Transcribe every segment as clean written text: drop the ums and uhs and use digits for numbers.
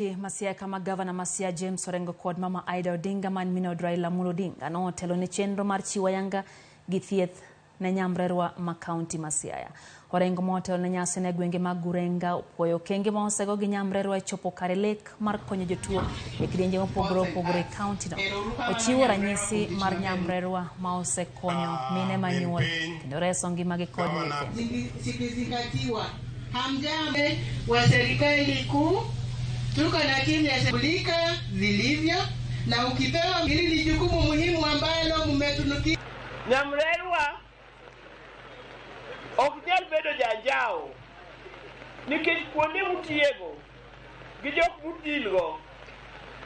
Ma Siaya kama gavana ma Siaya James Orengo kod mama Ida Odinga man min od Raila Amolo Odinga notelo ne chenro mar chiwo ayanga gi thieth ne nyamrerwa ma kaunti ma Siaya. Orengo motelo ne nyasi ne gwenge mag Gurenga opuoyo okenge ma osego gi nyamrerwa e chopo kare lek mar konyo jotuo e kidienje mopogore opogore e kaunti no. Ochiwo ranyisi mar nyamrerwa ma osekonyo mine manyuol kendo reso ngimagi kod nyithindgi. Zikizingatiwa. Hamjambo wa serikali kuu, tuko na timu ya shughulika vilivyo, na ukipewa hili ni jukumu muhimu ambalo mmetunukia. Nyamrerwa ok nyal bedo janjawo nikech kuonde mutiyego gi jok mudilgo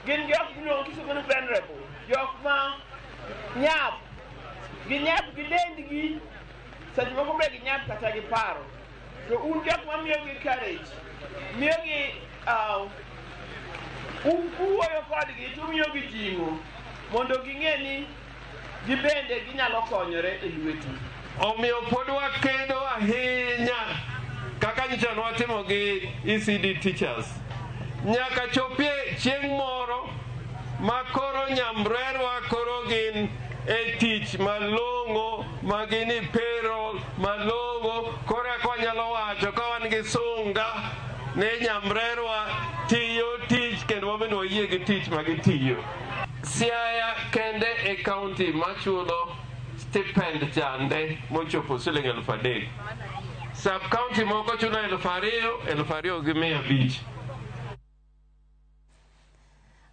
gin jok miluongo kisungu ni vulnerable, jok ma nyap, ginyap gi dendgi, seche moko be ginyap kata gi paro. To un jok mamiyogi courage, miyogi uwuoyo kodgi tumiyogi jing'o mondo ging'e ni gibende ginyalo konyore e lwetu. Omiyo pod wakedo ahinya kaka nyocha nwatimo gi ECD teachers nyaka chopie chieng' moro ma koro nyamrerwa koro gin e tich malong'o ma gin e payroll malong'o koro eka wanyalo wacho ka wan gi sunga ni nyamrerwa tiyo tich kendo wabende wayie gi tich ma gitiyo. Siaya kende e kaunti machulo stipend chande mochopo siling 3,000. Sub county moko chulo 2,000, 2,500.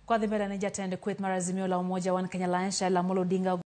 Kwa dhi mbele ni jatend kweth mar Azimio la Umoja One Kenya Alliance Raila Amolo Odinga.